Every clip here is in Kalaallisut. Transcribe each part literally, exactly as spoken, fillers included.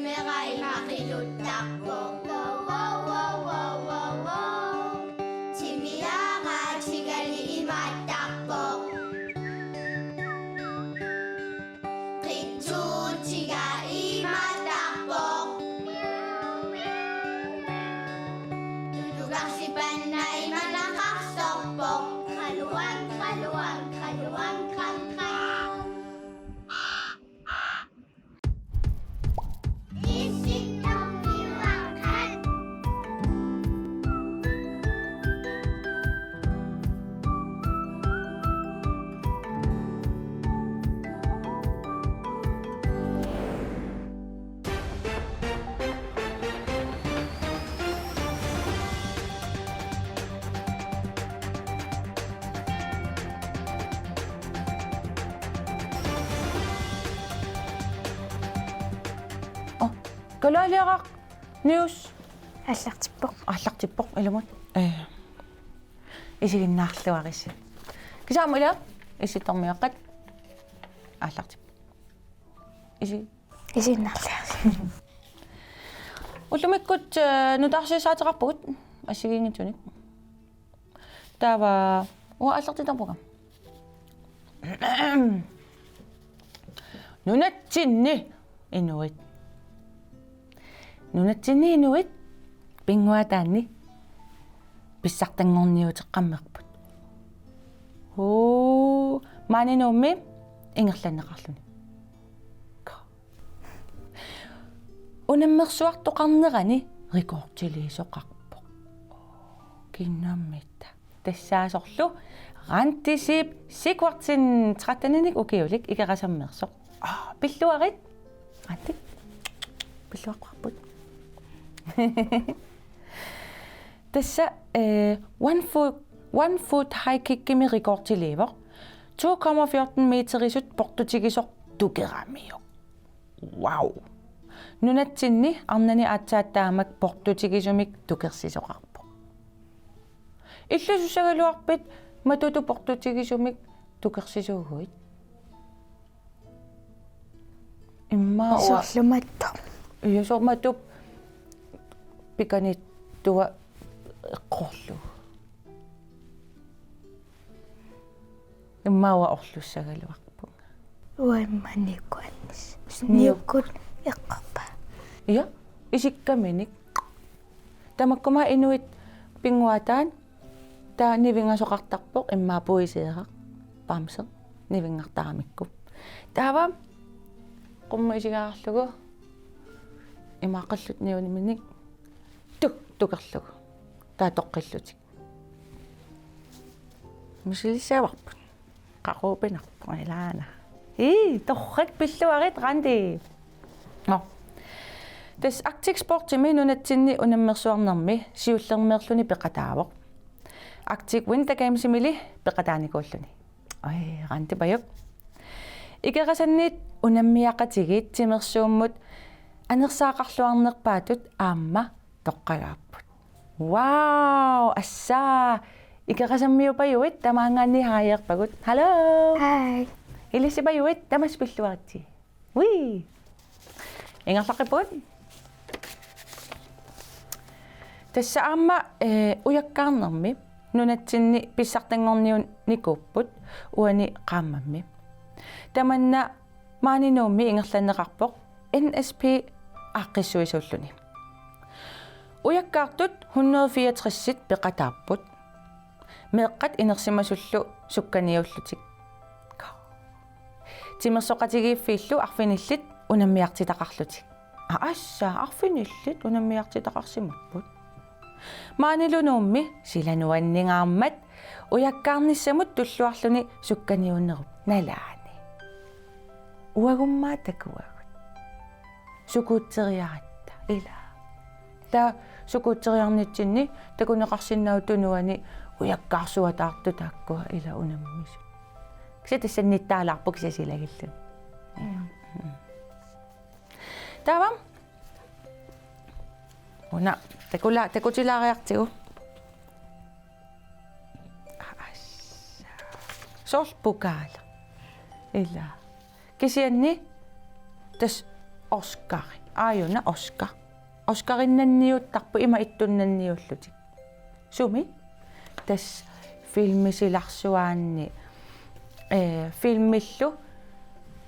Merai maqiluttarpoq. Wow, wow, wow, wow, wow, wow. Timiaqa tigali imaattarpoq. Qitsuutiga imaattarpoq. Tulugarsipanna imanaqarsorpoq. Qaluang, qaluang, qaluang, qam, qam. Oh, kalaaliaraq news. Aallartippoq. Aallartippoq ilumut. Eh. Isiginnaarluarisi. Kiisa aamma ila issittormiaqqat. Aallartippoq. Isi. Isiginnaarluarisi. Ullumikkut, eh, nutaarsiassaateqarpugut assigiinngitsunik. Taava uanga aallartittarpunga. Nunatsinni inuit. Nunatsinni inuit pinnguaataanni pissartanngorniuteqqammerput. Uu, maani Nuummi ingerlanneqarluni. Unammersuartoqarnerani rekordiliisoqarpoq. Kiinnammitta. Tassaasorlu Randi Zeeb Sigurdsen, tretteninik ukiulik, Ikerasammeersoq. Aa, pilluarit. Randi. Pilluaqqaarput. Tassa, eh, one foot, one foot high kickimi rekordiliivoq. To komma fjorten meterisut portutigisoq tukeramiuk. Wow. Nunatsinni arnani aatsaat taamak portutigisumik tukersisoqarpoq. Illusussagaluarpit Matutut portutigisumik tukersisuuguit? Immaqa uanga. Soorlu Matup. Ija, soorlu Matup pikaniittua eqqorlugu. Immaqa uanga orlussagaluarpunga. Uanga immaqa niukkuannis. Niuk-. Niukkut eqqorpaa. Ija, isikkaminik. Tamakkuma inuit pinnguaataat taava nivingasoqartarpoq, immaqa puiseeraq, bamse, nivinngartaramikku. Taava qummut isigaarlugu imaaqallut niuniminik tuk-, tukerlugu. Taava toqqillutik. Misilisavarput. Qaqupinarpoq ilaana. Ii, torrak, pilluarit, Randi. Nå. Tassa Arctic Sportimi nunatsinni unammersuarnermi siullermeerluni peqataavoq. Arctic Winter Gamesimili peqataanikuulluni. Oj, Randi Pajuk. Ikerasanniit unammiaqatigiit timersuummut anersaaqarluarnerpaatut aamma toqqagaapput. Wow, assaa. Ikerasammiupajuit tamaanngaanniit haajeerpagut. Hallo. Hej. Ilissipajuit, tamassi pilluaritsi. Ui. Ingerlaqqippugut. Tassa aamma, eh, ujakkaarnermi nunatsinni pissartanngorniunnikuupput uani qaammammi. Tamanna maani Nuummi ingerlanneqarpoq N S P aaqqissuisuulluni. Ujakkaartut hundrede fireogtres peqataapput. Meeqqat inersimasullu sukkaniuullutik. Timersoqatigiiffiillu arfinillit unammiartitaqarlutik. Aa, assaa, arfinillit unammiartitaqarsimapput. Maanilu Nuummi silanuanningaarmat ujakkaarnissamut tulluarluni sukkaniuunnerup nalaani. Uagummaa takuagut. Skuuteriaratta, ila. Taava skuuteriarnitsinni takuneqarsinnaavoq tunuani ujakkaarsuataartut taakkua ila unammisut. Kisianni tassani nittaalaarpoq kisianni silagilluni. Mm. Mm. Taava. Una, takula-, takutilaariartigu. Assa. Soorlu pokaali. Ila. Kisianni tassa Oscari. Aajuna Oscar. Oscarinnanniuttarput ima ittunnanniullutik. Sumi? Tassa filmit silarsuaanni, ee, filmillu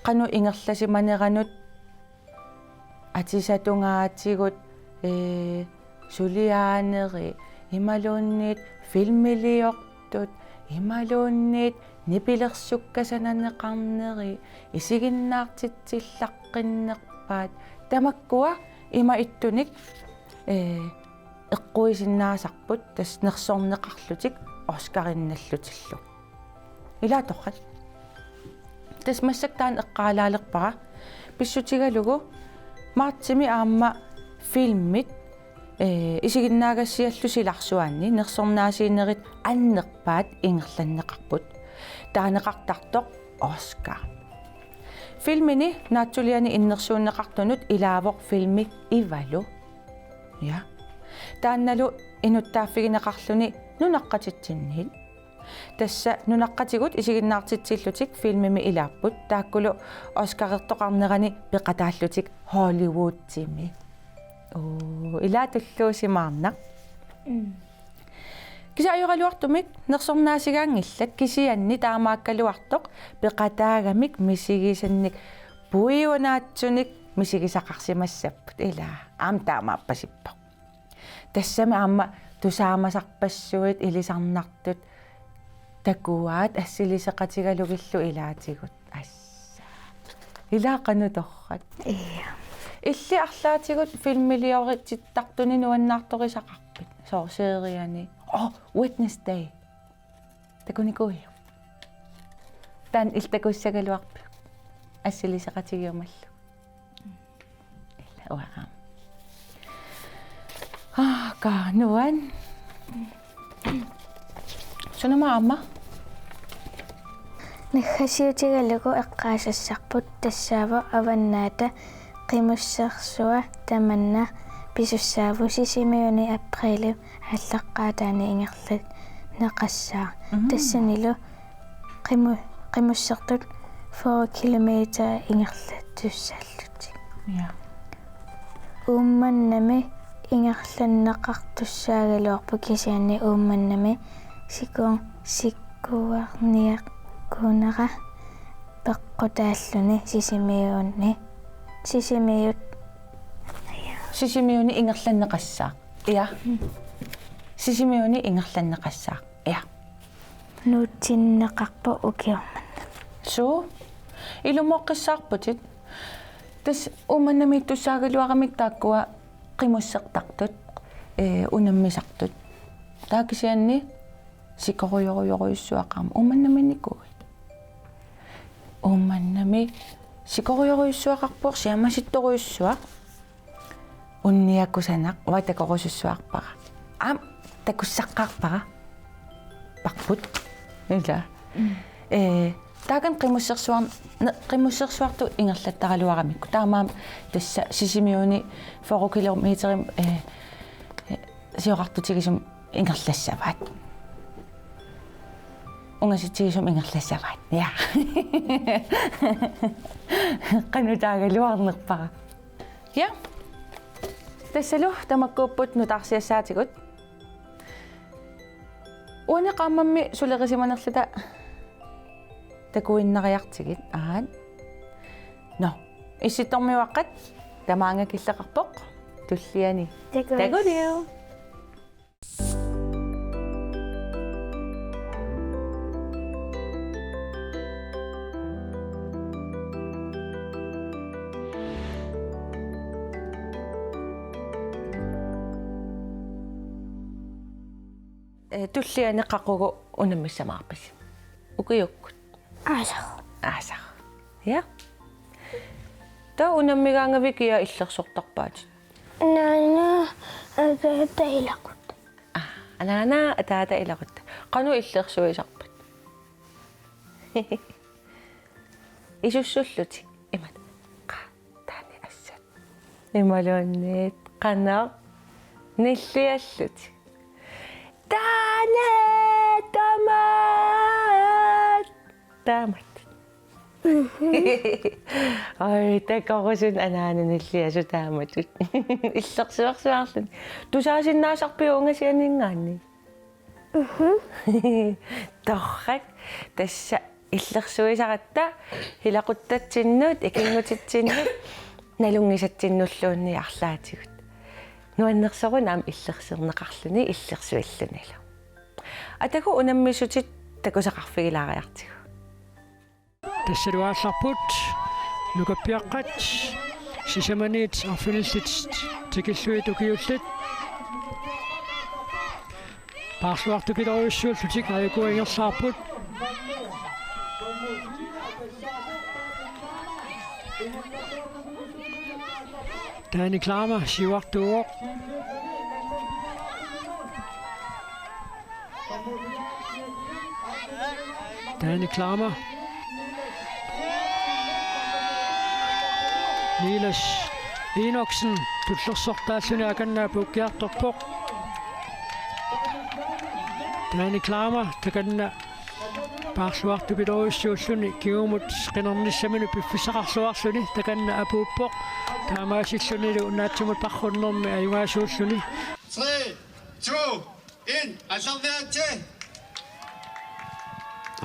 qanoq ingerlasimaneranut atisatungaatigut, ee, suliaaneri, imaluunniit filmiliortut, imaluunniit nipilersukkat sananeqarneri, isiginnaartitsillaqqinnerpaat, tamakkua ima ittunik, ee, eqquisinnaasarput tassa nersorneqarlutik Oscarinnallutillu. Ilaa torrak. Tassa massakkut taanna eqqaalaalerpara. Pissutigalugu martsimi aamma filmit, ee, isiginnaagassiallu silarsuaanni nersornaasiinerit annerpaat ingerlanneqarput. Taaneqartartoq Oscar. Filmini naatsuliani innersuunneqartunut ilaavoq filmi Ivalu. Ja. Taannalu inuttaaffigineqarluni nunaqqatitsinniit. Tassa nunaqqatigut isiginnaartitsillutik filmimi ilaapput, taakkulu Oscarertoqarnerani peqataallutik Hollywoodimi. Oo, ilaa tulluusimaarnaq. Mm. Kisianni ajoraluartumik nersornaasigaanngillat, kisianni taamaakkaluartoq peqataagamik misigisannik puiunaatsunik misigisaqarsimassapput, ilaa. Aamma taamaappasippoq. Tassami aamma tusaamasarpassuit ilisarnartut takuaat assiliseqatigalugillu ilaatigut. Assa. Ilaa qanoq torrak. Ia. Illit arlaatigut filmiliortittartuni nuannaartorisaqarpit? Soorlu seriani. Oh, Wednesday. Takunikuuiuk? Taanna illit takussagaluarpiuk? Assiliseqatigiumallugu. Ilaa, uanga aamma. Aa, qanoq nuann'. Sunama aamma? Naggasiutigalugu eqqaasassarput tassaavoq Avannaata Qimussersua tamanna pisussaavoq Sisimiuni aprilip aallaqqaataani ingerlanneqassaaq. Mm. Tassanilu qimu-, qimussertut fyrre kilometer ingerlattussaallutik. Ja. Uummannami ingerlanneqartussaagaluarpoq, kisianni Uummannami siku-, sikuarniakkunera peqqutaalluni Sisimiuni. Sisimiut. Sisimiuni ingerlanneqassaaq. Ja. Mm. Sisimiuni ingerlanneqassaaq. Ja. Nuutsinneqarpoq ukioq manna. Suu. Ilumoorpassuarputit. Tassa Uummannamiittussaagaluaramik taakkua qimussertartut, ee, unammisartut. Taava kisianni sikorujorujorujussuaqarami. Uummannamiinnikuuit? Uummannami sikorujorujussuaqarpoq, siammasittorujussuaq. Unnia kusanaq, uanga takorusussuarpara. Aamma takussaqqaarpara. Parput. Ilaa. Mm. Ee, taakani qimussersuar-, ne-, qimussersuartut ingerlattaraluaramikku. Taamaammat tassa Sisimiuni fyrre kilometerimik, ee, ee, sioqqartutigisumik ingerlassavaat. Ungasitsigisumik ingerlassavaat. Ja. Qanoq taagaluarnerpara. Ja. Tassalu tamakkuupput nutaarsiassaatigut. Uani qaammammi sulerisimanerluta takuinnariartigit, aat. Nå, Issittormiuaqqat tamaanga killeqarpoq, tulliani. Takuss'. Takuliu. Ee, tulliani qaqugu unammissamaarpisi? Ukiukkut? Aasaq. Aasaq. Ja. Taava unammigaangavit kia illersortarpaatit? Anaana, ataata, ilaqutta. Aa, anaana, ataata, ilaqutta. Qanoq illersuisarpat? Isussullutik. Imatut. Qaa, taanna assut. Imaluunniit qanoq nilliallutik. Taanna, tamaat. Taamatut. Ai, takorusunnik anaananilli asut taamatut. Illersuersuarluni. Tusaasinnaasarpiuk ungasianinngaanniit? Mhm. Torrak, tassa illersuisaratta ilaquttatsinnut, ikinngutitsinnut, nalunngisatsinnulluunniit arlaatigut. Nuannersoruna aamma illersorneqarluni illersuillunilu. Atagu unammissutit takusaqarfigilaariartigu. Tassalu aallarput nukappiaqqat sisamaniit arfinillit tikillugit ukiullit. Paarluartupilorujussuullutik aajuku ingerlaarput. Dani Klammer siuartuuvoq. Dani Klammer. Niels Enoksen tullersortaalluni takanna apuukkiartorpoq. Dani Klammer takanna paarluartupilorujussuulluni kingumut qinernissaminut piffissaqarluarluni takanna apuuppoq. Taamaasillunilu naatsumut parrunnermi ajugaasuulluni. Tre, to, en, aallarniaritsi.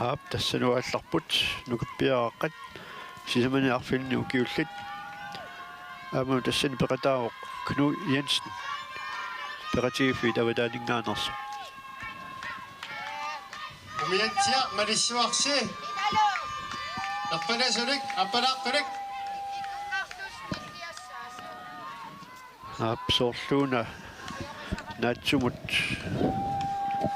Aap, tassalu aallarput nukappiaqqat sisamaniit arfinillit ukiullit. Aamma tassani peqataavoq Knud Jensen. Peqatigiiffiit avataaninngaanneersoq. Umiatsiaq malissuarsi. Nerpalasunik, appalaartunik. Aap, soorluuna naatsumut.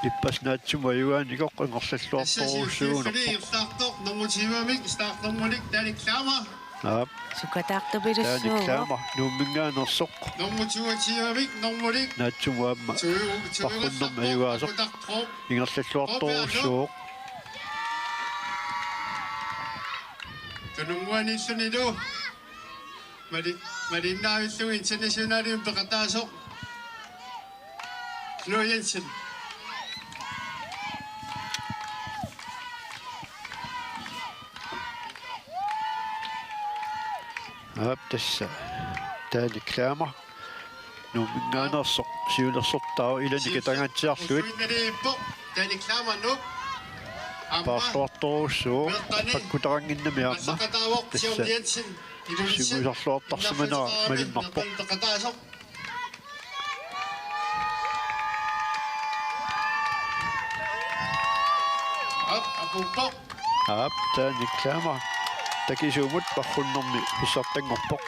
Ippassaq naatsumut ajugaanikoq ingerlalluartorujussuugunarpoq. Tassa siulliulluni ingerlaartoq nummer tyve-mik, startnummerik Dani Klammer. Aap. Sukataartupilussuuvoq. Dani Klammer, Nuumminngaanneersoq. Nummer toogtyve-mik, nummerik. Naatsumut aamma. Tyve, tyve parrunnermi ajugaasoq. Takutarpoq. Ingerlalluartorujussuuvoq. Tununguanillunilu. Mali-, malinnaavilluni internationalimik peqataasoq. Knud Jensen. Aap, tassa. Dani Klammer. Nuumminngaanneersoq siulersortaavoq ilani katangaatsiarlugit. Paarluartorujussuuvoq. Pakkutaqannginnami aamma. Tassa. Sungiusarluartarsimanera malunnarpoq. Aap, Dani Klammer. Takisuumut parrunnermi pissartanngorpoq.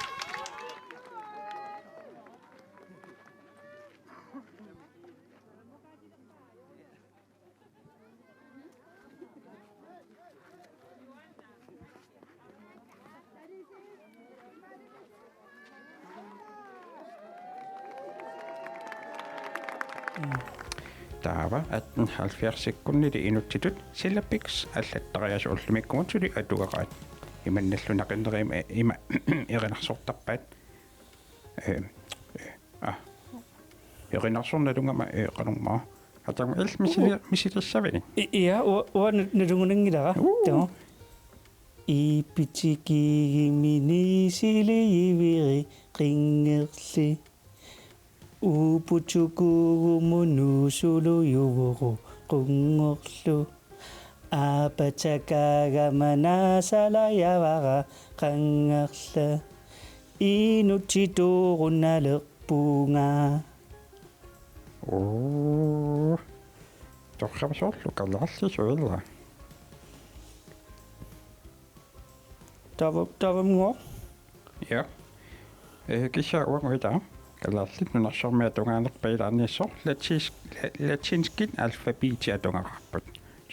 Taava atten halvfjerdsikkunnilu inuttitut Cilla Biggs allattariaaseq ullumikkumut suli atugaqaat. Imannalu naqinnerima ima erinarsortarpaat. Ee, ee, aa. Erinarsornalugama, ee, qanormaa. Atam il misili-, misilissavini. I-, ia, ua-, uanga nalugunanngilara. Uu. Taava. Iipitikiigimi niisiliiviri qingerli. Uuputukuugumut nuusulujuuvoq qunngorlu. Aapatakaagama naasalajavara qangarla. Inuttitoorunnalerpunga. Oo. Torrak soorlu kalaallisuilla. Taava, taava mua. Ja. Ee, kisianni uanga ila kalaallit nunarsuarmi atugaanerpaat ilaanniissoq latinsk-, la-, latinskit alfabeti atugaqarput.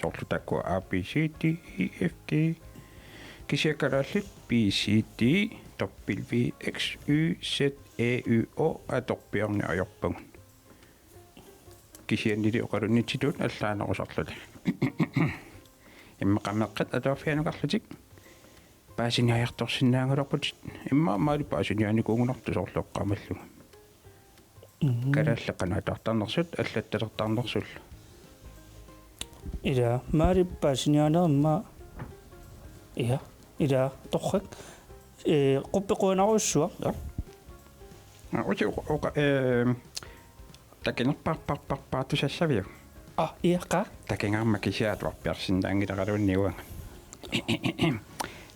Soorlu taakku A, B, C, D, E, F, G. Kisianni kalaallit B, C, D, W, X, Y, Z, A, Ø, Å atorpiorneq ajorpagut. Kisiannili oqalunnitsitut allaanerusarluta. Immaqa meeqqat atuarfianukarlutik paasiniajartorsinnaagaluarputit. Immaqa maali paasiniaanikuugunartoq soorlu eqqaamallugu. Mhm. Kalaallit qanoq atuartarnersut, allattalertarnersullu. Ila, maali paasiniaanerma. Ia. Ila torrak. Ee, quppeqquanarujussuaq. Ja. Aa, uti oqa-, oqa-, ee, takinerparparparpartusassaviuk? Aa, iaqqa. Takingaarma kisiat atuarpiarsinnaanngilaraluunniit uanga.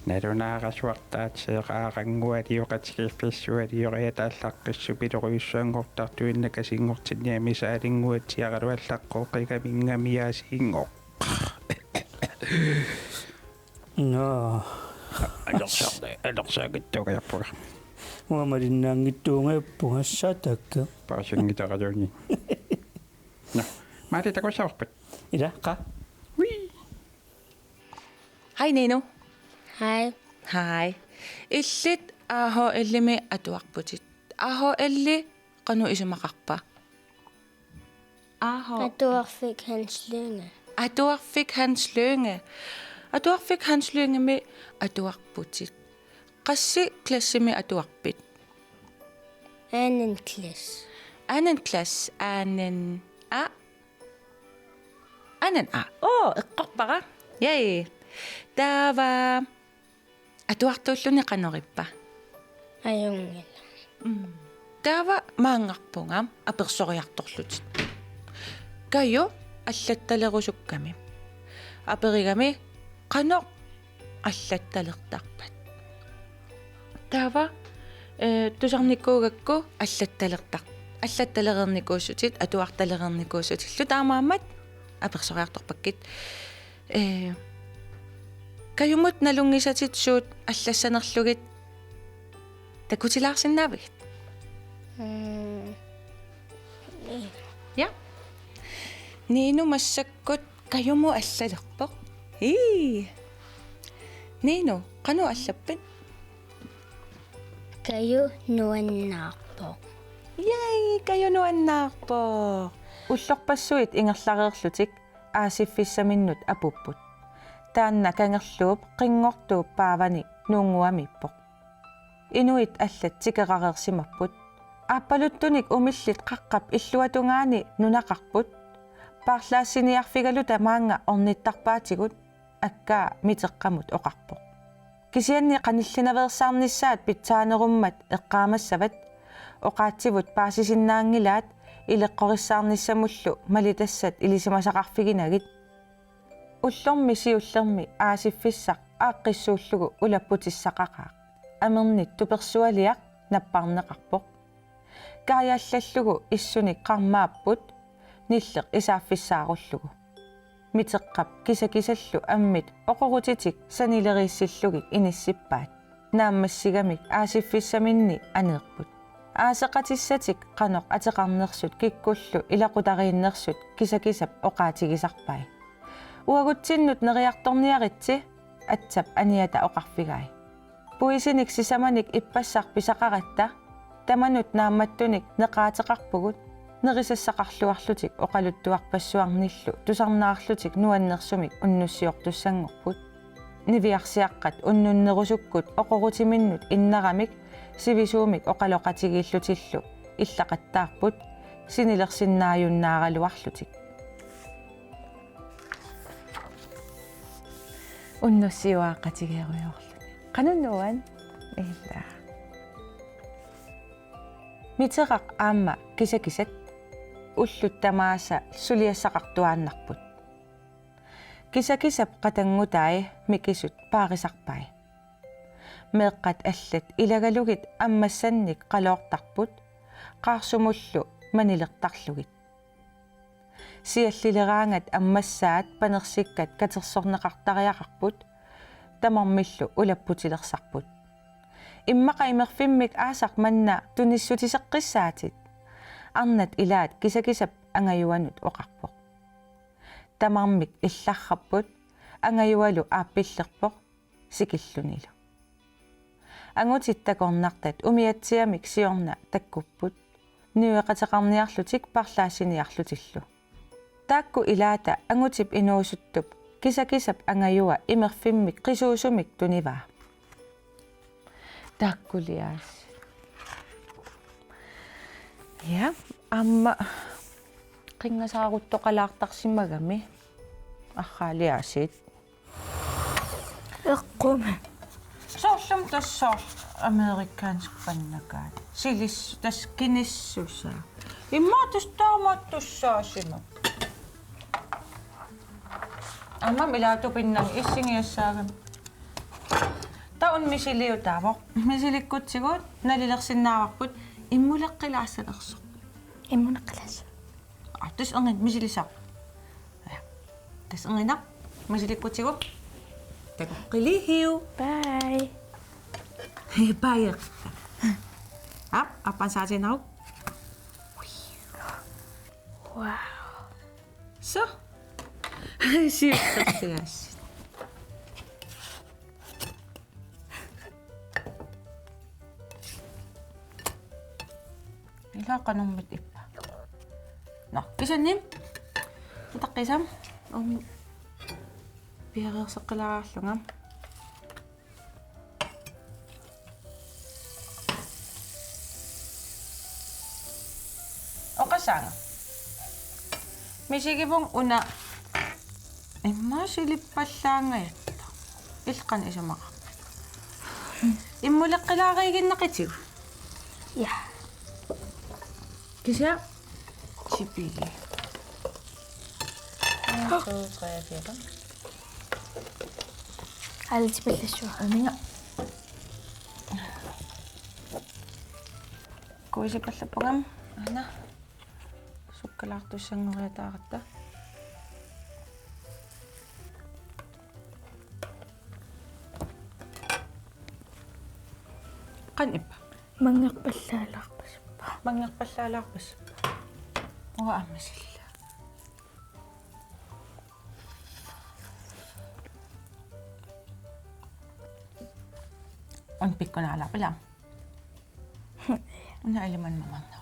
Nalunaarasuartaat seeqaaranngualioqatigiiffissualioria taallaqqissupilorujussuanngortartuinnakasinngortinniami saalinnguatsiaraluallaqqooqigaminnga miaasiinngor. Naa. Alersaarne, alersaagittuugajappuga. Uamalinnaanngittuugajappuga satakka. Paasinngitaraluunniit. Nå, Maali takussavarput. Ila, qa. Ui. Hej, Nino. Hej. Hej. Illit A H L-imi atuarputit. A H L-i qanoq isumaqarpa? A H. Atuarfik Hans Lynge. Atuarfik Hans Lynge. Atuarfik Hans Lyngemi atuarputit. Qassi klassimi atuarpit? Anden klasse. Anden klasse, anden A. Anden A. Oo, eqqorpara. Yay. Taava atuartuulluni qanorippa? Ajunngilaq. Mm. Taava maanngarpunga apersoriartorlutit. Kaju allattalerusukkami. Aperigami qanoq allattalertarpat. Taava, ee, tusarnikuugakku allattalertar-, allattalereernikuusutit, atuartalereernikuusutillu taamaammat apersoriartorpakkit. Ee, Kajumut nalunngisatit suut allassanerlugit takutilaarsinnaavigit? Mm. Ja. Nino massakkut Kajumut allalerpoq. Ii. Nino, qanoq allappit? Kaju nuannaarpoq. Yay, Kaju nuannaarpoq. Ullorpassuit ingerlareerlutik aasiffissaminnut apuupput. Taanna kangerluup qinngortuup paavani nuunnguamiippoq. Inuit allat tikerareersimapput. Aappaluttunik umillit qaqqap illuatungaani nunaqarput. Paarlaassiniarfigaluta maannga ornittarpaatigut, akkaa Miteqqamut oqarpoq. Kisianni qanillinaveersaarnissaat pitsaanerummat eqqaamassavat, oqaatsivut paasisinnaanngilaat ileqqorissaarnissamullu malitassat ilisimasaqarfiginagit. Ullormi siullermi aasiffissaq aaqqissuullugu ulapputissaqaqaaq. Amernit tupersualiaq napparneqarpoq. Kaajallallugu issunik qarmaapput, nilleq isaaffissaarullugu. Miteqqap kisakisallu ammit oqorutitik sanileriissillugit inissippaat. Naammassigamik aasiffissaminni aneerput. Aaseqatissatik qanoq ateqarnersut kikkullu ilaqutariinnersut kisakisap oqaatigisarpai. Uagutsinnut neriartorniaritsi, atsap aniata oqarfigai. Puisinik sisamanik ippassaq pisaqaratta, tamanut naammattunik neqaateqarpugut, nerisassaqarluarlutik oqaluttuarpassuarnillu tusarnaarlutik nuannersumik unnussiortussanngorput. Niviarsiaqqat unnunnerusukkut oqorutiminnut innaramik sivisuumik oqaloqatigiillutillu illaqattaarput sinilersinnaajunnaaraluarlutik. Unnussiuaaqatigeerujoorluni. Qanoq nuann? Ila. Miteraq aamma kisakisat ullut tamaasa suliassaqartuaannarput. Kisakisap qatanngutai mikisut paarisarpai. Meeqqat allat ilagalugit ammassannik qaloortarput, qaarsumullu manilertarlugit. Siallileraangat ammassaat panersikkat katersorneqartariaqarput, tamarmillu ulapputilersarput. Immaqa imerfimmik aasaq manna tunissutiseqqissaatit, arnat ilaat kisakisap angajuanut oqarpoq. Tamarmik illarrapput, angajualu aappillerpoq sikillunilu. Angutit takornartat umiatsiamik siorna takkupput, niueqateqarniarlutik paarlaassiniarlutillu. Taakku ilaata angutip inuusuttup kisakisap angajua imerfimmik qisuusumik tunivaa. Taakkuliaas. Ja, aamma qinngasaaruttoqalaartarsimagami. Arraaliaasit. Eqqumi. Tassa amerikansk pannakaat. Silis, tassa kinissusaa. Immaqa tassa taamaattussaasimavoq. Aamma ilaatigut pinnanngilaq issigiassaagami. Taava una misiliutaavoq. Misilikkutsigu nalilersinnaavarput immuleqqilaassalersoq. Immuleqqilaassalersoq. Aa, tassa erniinnaq misilissaaq. Ja. Tassa erniinnaq misilikkutsigu. Takoqqiliihiu. Bye. Bye. Aap, aappaansaatinaruk. Wow. So. Siussarsigaassi. Ila qanormita ippa. Nå, kisianni. Utaqqisam. Um. Piareerseqqilaarlunga. Oqassaanga. Misigivunga una immaqa silippallaangajatta. Illit qanoq isumaqarpit? Immuleqqilaariiginnaqitigut? Ja. Kisianni tipigit. En, to, tre, fire, fem. Aallartipallassuara. Aninga. Kuisipallappunga. Aana. Sukkalaartussanngoriataaratta. Qanoq ippa? Manngerpallaalaarpasippoq. Manngerpallaalaarpasippoq. Uanga aamma silla. Una pikkunaalaarpit ilaa? Una ilimanna mamanna.